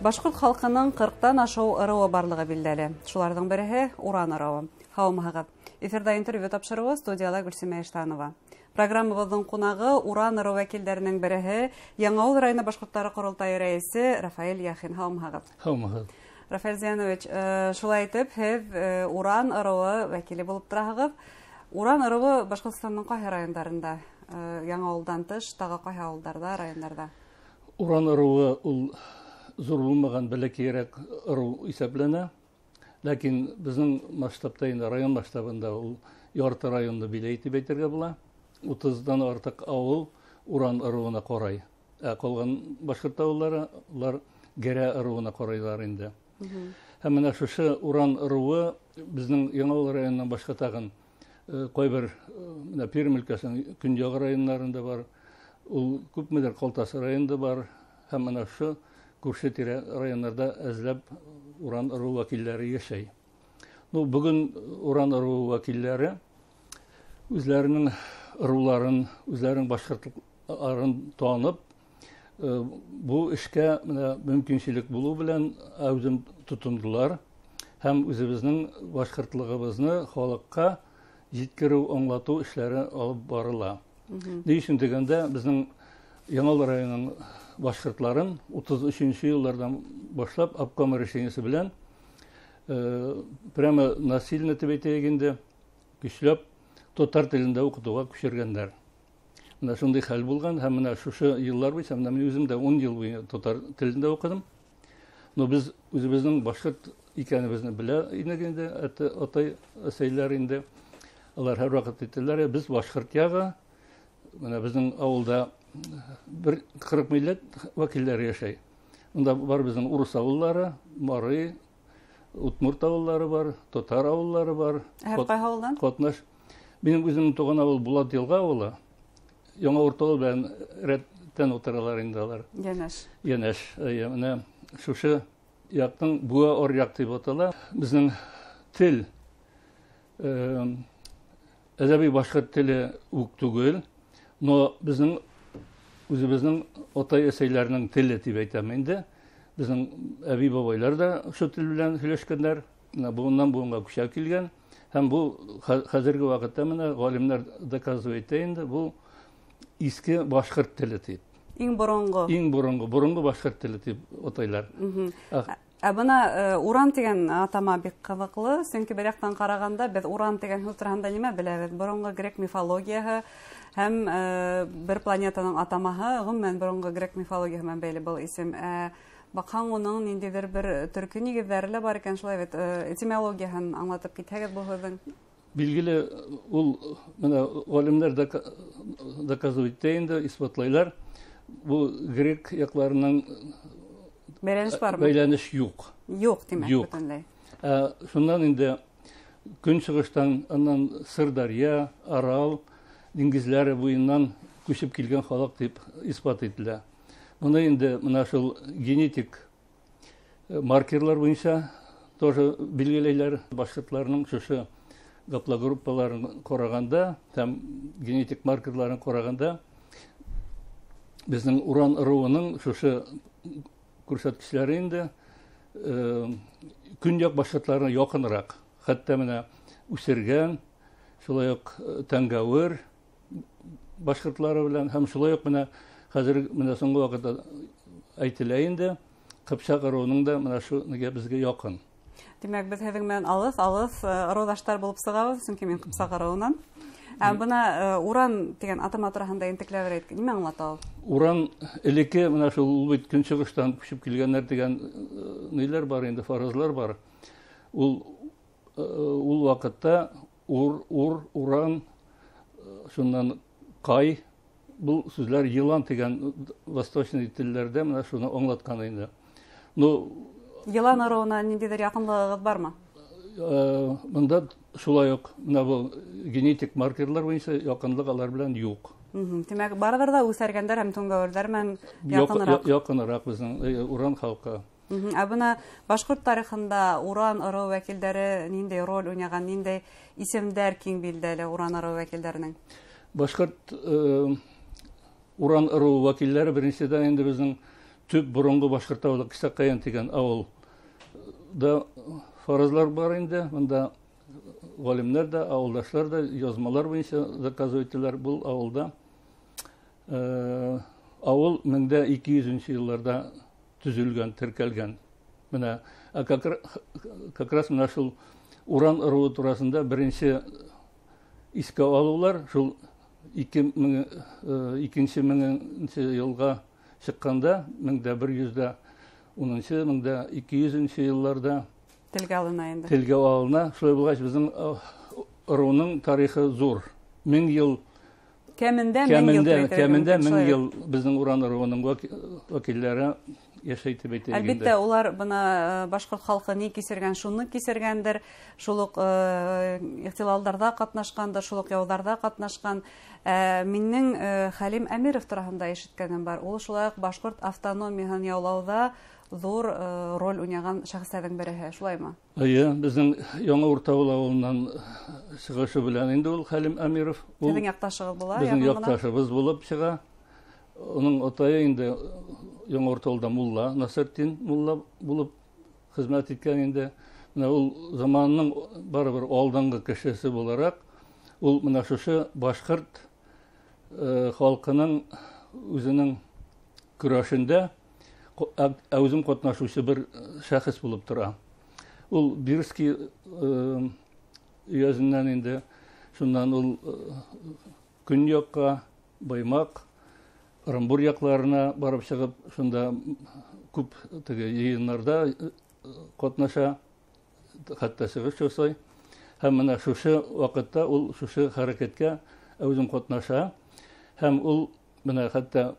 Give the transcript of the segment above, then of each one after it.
Башҡорт халҡының 40-тан ашыу ырыуы барлығы билдәле. Шуларҙың береһе Уран ырыуы. Һаумыһығыҙ. Эфирҙа интервью тапшырыуы, студияла Гөлсимә Иштанова. Программабыҙҙың ҡунағы Уран ырыуы вәкилдәренең береһе, Яңауыл районы башҡорттары ҡоролтайы рәйесе Рафаэль Яхин. Һаумыһығыҙ. Һаумыһығыҙ. Рафаэль Зиянович, шулай итеп, һеҙ Уран ырыуы вәкиле булып тораһығыҙ. Уран ырыуы Башҡортостандың ҡайһы райондарында? Яңауылдан тыш, тағы ҡайһы ауылдарҙа, райондарҙа? Уран ырыуы ул ҙур булмаған бәләкәйерәк ырыу иҫәпләнә. Ләкин беҙҙең масштабта инде, район масштабында ул ярты районды биләй тип әйтергә була. 30-дан артыҡ ауыл Уран ырыуына ҡарай. Ә ҡалған башҡорт ауылдары улар Гәрә ырыуына ҡарайҙар инде. Һәм менә шушы Уран ырыуы беҙҙең Яңауыл районынан башҡа тағын ҡайбер менә Пермь өлкәсенең көньяҡ райондарында бар, ул күпмелер Ҡалтасы районында бар, һәм менә ошо күрше тирә райондарҙа әҙләп Уран ырыуы вәкилдәре йәшәй. Ну, бөгөн Уран ырыуы вәкилдәре үҙләренең ырыуларын, үҙләренең башҡортларын танып, бу эшкә менә мөмкинселек булыу белән әүҙем тотондолар һәм үҙебеҙҙең башҡортлығыбыҙны халыҡҡа еткереү, аңлатыу эшләре алып барыла. Ни өсөн тигәндә, беҙҙең Яңауыл районының башҡортларын 33-нче йылдарҙан башлап обком решениесе белән прямо насильно тип әйтәйек инде, көсләп татар телендә уҡытыуға күсергәндәр. Менә шундай хәл булған, һәм менә шушы йыллар буйынса, менә мин үҙем дә 10 йыл буйы татар телендә уҡыным. Но беҙ үҙебеҙҙең башҡорт икәнебеҙҙе белә инек инде, атай, әсәйләр инде. Алар һәр ваҡыт әйтәләр, беҙ башҡорт яғы, менә беҙҙең ауылда бер 40 милләт вәкилдәре йәшәй. Унда бар беҙҙең урыҫ ауылдары, мари, удмурт ауылдары бар, татар ауылдары бар. Һәр ҡайһы ауылдан? Ҡатнаш. Минең үҙемдең тыуған ауыл Булат Йылға ауылы. Яңа Уртауыл белән рәттән ултыралар инде алар. Йәнәш. Йәнәш. Эйе, менә шушы яҡтың Бүә аръяҡ тип атала. Беҙҙең тел, әҙәби башҡорт теле үк түгел, но беҙҙең үҙебеҙҙең атай-әсәйләренең теле тип әйтәм инде. Беҙҙең әбей-бабайлар ҙа ошо тел белән һөйләшкәндәр, менә быуындан быуынға күсә килгән. Һәм был хәҙерге ваҡытта менә ғалимдар доказывать итә инде, был иҫке башҡорт теле тип. Иң боронғо. Иң боронғо, боронғо башҡорт теле тип атайлар. Ә бына Уран тигән атама бик ҡыҙыҡлы, сөнки бер яҡтан ҡарағанда беҙ Уран тигән һүҙ тураһында нимә беләбеҙ? Боронғо грек мифологияһы һәм бер планетаның атамаһы, ғөмүмән боронғо грек мифологияһы менән бәйле был исем. Баҡһаң, уның ниндәйҙер бер төркө нигеҙҙәре лә бар икән, шулай бит. Этимологияһын аңлатып китһәгеҙ был һүҙҙең. Билгеле, ул менә ғалимдар доказывать итә инде, иҫбатлайлар. Бу грек яҡларының Бәйләнеш бармы? Бәйләнеш юҡ. Юҡ, тимәк, Юҡ. бөтөнләй. Шунан инде көнсығыштан, аннан Сырдарья, Арал диңгеҙләре буйынан күсеп килгән халыҡ тип иҫбат ителә. Быны инде менә шул генетик маркерлар буйынса тоже билгеләйләр. Башҡортларның шушы гаплогруппаларын ҡарағанда һәм генетик маркерларын ҡарағанда беҙҙең Уран ырыуының шушы күрһәткестәре инде көньяҡ башҡортларына яҡыныраҡ. Хатта менә Үсергән, шулай уҡ Тәңгәүер башҡортлары белән һәм шулай уҡ менә хәҙер менә һуңғы ваҡытта әйтелә инде, Ҡыпсаҡ ырыуының да менә шу нигә беҙгә яҡын. Тимәк, беҙ һеҙҙең менән алыҫ ырыуҙаштар булып сығабыҙ, сөнки мин Ҡыпсаҡ ырыуынан. Ә бына Уран тигән атама тураһында ентекләп әйт, нимә аңлата ул? Уран элекке менә шул ул бит көнсығыштан күсеп килгәннәр тигән ниләр бар инде, фаразлар бар. Ул ваҡытта ур, ур, уран, шуннан кай, был сүзләр йылан тигән восточный телләрдә менә шуны аңлаткан инде. Ну, Йылан ырыуына ниндәйҙер яҡынлығығыҙ бармы? Бында шулай уҡ менә был генетик маркерлар буйынса яҡынлыҡ алар белән юҡ. Тимәк, барыбер ҙә үҫәргәндәр һәм түңгәүерҙәр менән яҡыныраҡ. Яҡыныраҡ беҙҙең Уран халҡы. Ә бына башҡорт тарихында Уран ырыуы вәкилдәре ниндәй роль уйнаған, ниндәй исемдәр киң билдәле Уран ырыуы вәкилдәренең? Башҡорт Уран ырыуы вәкилдәре беренсенән инде беҙҙең Төп боронғо башҡорт ауылы Кисәҡайын тигән ауылда фаразлар бар инде. Бында ғалимдар ҙа, ауылдашлар ҙа яҙмалар буйынса доказывать итәләр. Был ауылда ауыл 1200 йылларҙа төҙөлгән, теркәлгән. Бына как раз менә шул Уран ырыуы тураһында беренсе иҫкә алыулар шул 2002 меңенсе йылға сыҡҡанда 1110-нсе, 1200-нсе йылларҙа телгә алына инде. Телгә алына. Шулай булғас, беҙҙең ырыуының тарихы ҙур. 1000 йыл кәмендә 1000 йыл. Кәмендә 1000 йыл беҙҙең Уран ырыуының вәкилдәре йәшәй тип әйтәйек. Әлбиттә, улар бына башҡорт халҡы ни кисергән, шуны кисергәндер, шул уҡ ихтилалдарҙа ҡатнашҡандыр, шул уҡ яуҙарҙа ҡатнашҡан. Минең Хәлим Әмиров тураһында ишеткәнем бар. Ул шулай уҡ башҡорт автономияһын яулауҙа ҙур роль уйнаған шәхестәрҙең береһе, шулаймы? Эйе, беҙҙең Яңы Уртауыл ауылынан сығышы белән инде ул Хәлим Әмиров. Һеҙҙең яҡташығыҙ була? Беҙҙең яҡташыбыҙ булып сыға. Уның атайы инде Яңы Уртауылда мулла, Насретдин мулла булып хеҙмәт иткән инде. Менә ул заманының барыбер алдынғы кешесе булараҡ, ул менә шушы башҡорт халҡының үҙенең көрәшендә әүҙем ҡатнашыусы бер шәхес булып тора. Ул Бирский өйәзеннән инде, шуннан ул көньяҡҡа, Баймаҡ, Ырымбур яҡларына барып сығып, шунда күп теге йыйындарҙа ҡатнаша, хатта сығыш ясай. Һәм менә шушы ваҡытта ул шушы хәрәкәткә әүҙем ҡатнаша. Һәм ул менә хатта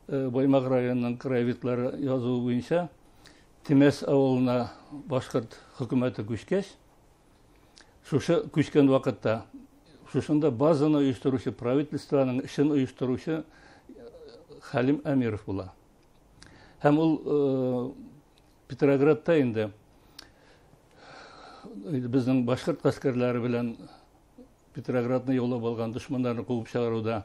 Баймаҡ районының краеведлары яҙыуы буйынса Темәс ауылына башҡорт хөкүмәте күскәс, шушы күскән ваҡытта шушында базаны ойоштороусы, правительствоның эшен ойоштороусы Хәлим Әмиров була. Һәм ул Петроградта инде беҙҙең башҡорт ғәскәрләре белән Петроградны яулап алған дошмандарны ҡыуып сығарыуҙа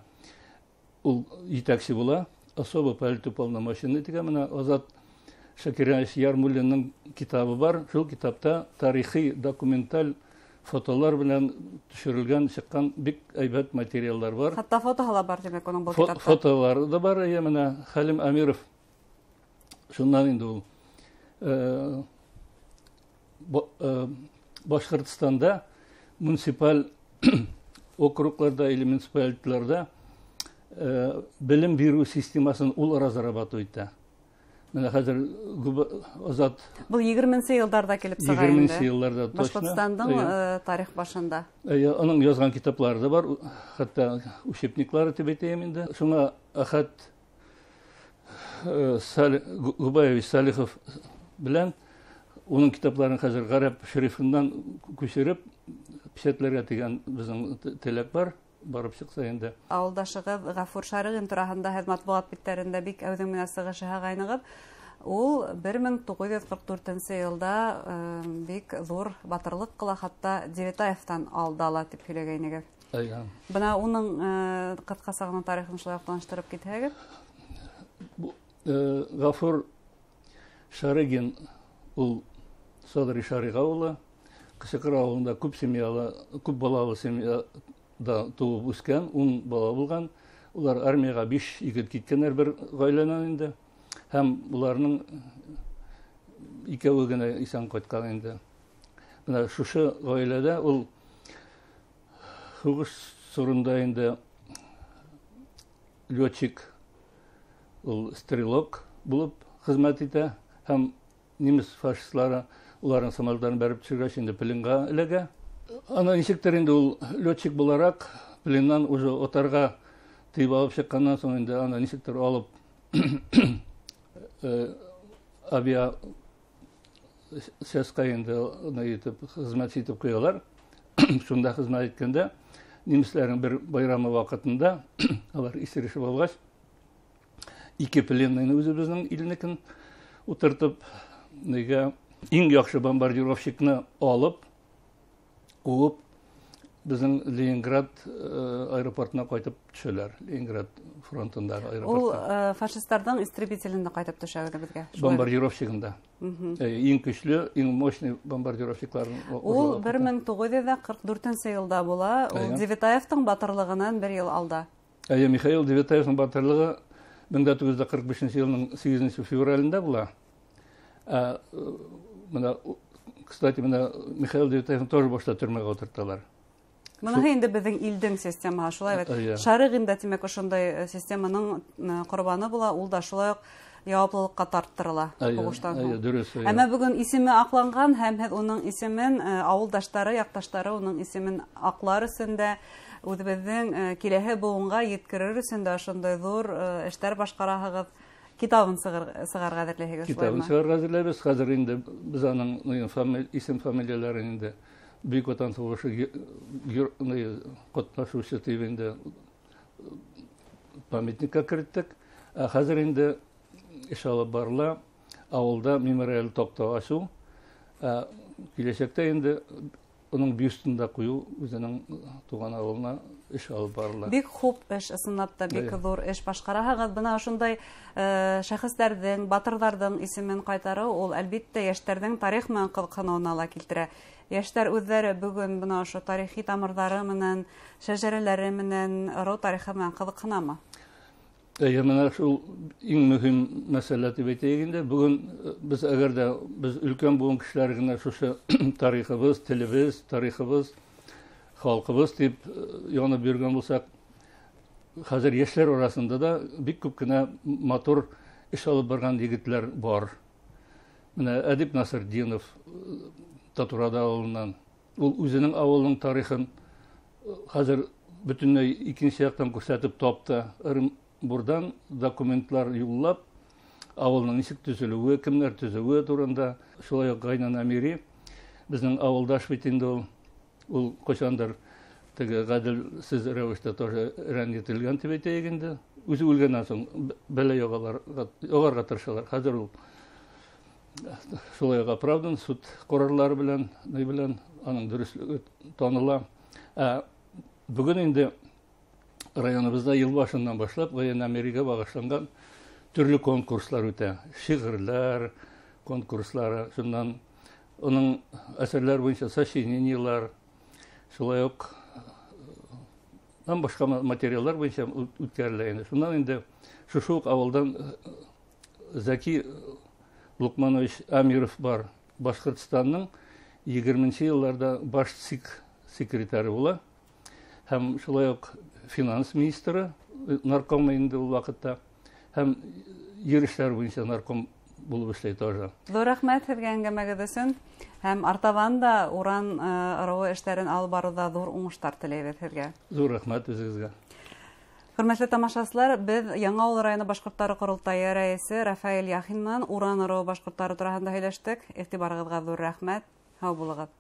ул етәксе була. Особо политуполномоченный тигән менә Азат Шакирянович Ярмуллинның китабы бар. Шул китапта тарихи, документаль фотолар белән төшөрөлгән, сыҡҡан бик әйбәт материалдар бар. Хатта фотоһы ла бар, тимәк, уның был китапта. Фотолары да бар, эйе, менә Хәлим Әмиров шуннан инде ул Башҡортостанда муниципаль округларда или муниципалитетларда белем биреү системасын ул разрабатывать итә. Менә хәзер Азат Был 20-нсе йылдарҙа килеп сыға инде. 20-нсе йылдарҙа точно. Башҡортостандың тарих башында. Эйе, уның яҙған китаплары да бар, хатта учебниклары тип әйтәйем инде. Шуңа Әхәт Губаевич Салихов белән уның китапларын хәзер ғәрәп шрифтынан күсереп печатләргә дигән беҙҙең теләк бар. Барып сыҡса инде. Ауылдашығыҙ Ғәфүр Шарығин тураһында һеҙ матбуғат биттәрендә бик әүҙем генә сығыш яһағайнығыҙ. Ул 1944 йылда бик ҙур батырлыҡ ҡыла, хатта Девятаевтан алдала тип һөйләгәйнегеҙ. Эйе. Бына уның ҡыҫҡаса ғына тарихын шулай уҡ таныштырып китһәгеҙ. Ғәфүр Шарыгин ул Садри Шариға улы, Ҡысыҡыр ауылында күп семьялы, күп балалы семья да тыуып үҫкән, 10 бала булған. Улар армияға 5 егет киткәннәр бер ғаиләнән инде. Һәм уларның икәүе генә иҫән ҡайтҡан инде. Бына шушы ғаиләлә ул һуғыш сорында инде летчик, ул стрелок булып хеҙмәт итә. Һәм немец фашистлары уларның самолеттарын бәреп төшөргәс инде пленға эләгә. Ана нисектер инде ул летчик булараҡ пленнан уже отарға тыйып алып сыҡҡаннан һуң инде ана нисектер алып авиа сәсҡа инде аны итеп хеҙмәт итеп ҡуялар. Шунда хеҙмәт иткәндә немецләрнең бер байрамы ваҡытында алар иҫерешеп алғас, ике пленныйны үҙебеҙҙең илнекен ултыртып, нигә иң яҡшы бомбардировщикны алып, ҡыуып Безнең Ленинград аэропортына кайтып төшәләр. Ленинград фронтындагы аэропортка. Ул фашистларның истребителендә кайтып төшә безгә. Бомбардировщигында. Иң көчле, иң мощный бомбардировщикларның. Ул 1944 елда була. Ул Девятаевтың батырлыгынан бер ел алда. Әйе, Михаил Девятаевның батырлыгы 1945 елның 8 февралендә була. Менә, кстати, менә Михаил Девятаевны тоже башта төрмәгә утырталар. Моны инде безнең илдең системаһы, шулай бит. Шарык инде, тимәк, ошондай системаның корбаны була, ул да шулай ук яуаплылыкка тарттырыла һуғыштан һуң. Дөрес. Әмма бүген исеме аҡланған һәм һеҙ уның исемен, ауылдаштары, яҡташтары уның исемен аҡлар өсөн дә, үҙебеҙҙең киләһе быуынға еткерер өсөн дә ошондай ҙур эштәр башҡараһығыҙ. Китабын сығарға әҙерләйһегеҙ, шулаймы? Китабын сығарға әҙерләйбеҙ. Хәҙер инде беҙ аның исем фамилияларын инде Бөйөк Ватан һуғышы ҡатнашыусы тип инде памятникка керттек. Ә хәҙер инде эш алып барыла ауылда мемориаль таҡта асыу. Ә киләсәктә инде уның бюстын да ҡуйыу үҙенең туған ауылына эш алып барыла. Бик хуп эш, ысынлап та бик ҙур эш башҡараһығыҙ. Бына ошондай шәхестәрҙең, батырҙарҙың исемен ҡайтарыу ул әлбиттә йәштәрҙең тарих менән ҡыҙыҡһыныуына ла килтерә. Йәштәр үҙҙәре бөгөн бына ошо тарихи тамырҙары менән, шәжәрәләре менән, ырыу тарихы менән ҡыҙыҡһынамы? Әйе, менә шул иң мөһим мәсьәлә тип әйтәйек инде. Бөгөн беҙ әгәр ҙә беҙ өлкән быуын кешеләре генә шушы тарихыбыҙ, телебеҙ, тарихыбыҙ, халҡыбыҙ тип янып йөрөгән булһаҡ, хәҙер йәштәр араһында да бик күп кенә матур эш алып барған егетләр бар. Менә Әдип Насыртдинов Татурада ауылынан, ул үҙенең ауылының тарихын хәҙер бөтөнләй икенсе яҡтан күрһәтеп тапты. Ырымбурҙан документлар юллап, ауылның нисек төҙөлөүе, кемдәр төҙөүе турында. Шулай уҡ Ғайнан Әмири, беҙҙең ауылдаш бит инде ул, ул ҡасандыр теге ғәҙелсеҙ рәүештә тоже рәнйетелгән тип әйтәйек инде. Үҙе үлгәннән һуң бәлә яғарға тырышалар. Хәҙер ул шулай уҡ оправдан суд ҡарарлары белән, ни белән аның дөрөҫлөгө таныла. Ә бөгөн инде районыбыҙҙа йыл башынан башлап Ғайнан Әмиригә бағышланған төрлө конкурслар үтә. Шиғырлар конкурслары, шуннан уның әсәрләр буйынса сочинениелар, шулай уҡ һәм башҡа материалдар буйынса үткәрелә инде. Шуннан инде шушы уҡ ауылдан Зәки Луҡманович Амиров бар. Башҡортостандың 20-нсе йылдарҙа баш ЦИК секретары була. Һәм шулай уҡ финанс министры, нарком инде ул ваҡытта, һәм ер эштәре буйынса нарком булып эшләй тоже. Ҙур рәхмәт һеҙгә әңгәмәгеҙ өсөн. Һәм артабан да Уран ырыуы эштәрен алып барыуҙа ҙур уңыштар теләйбеҙ һеҙгә. Ҙур рәхмәт үҙегеҙгә. Хөрмәтле тамашасылар, беҙ Яңауыл районы башҡорттары ҡоролтайы рәйесе Рафаэль Яхин менән Уран ырыуы башҡорттары тураһында һөйләштек. Иғтибарығыҙға ҙур рәхмәт. Һау булығыҙ.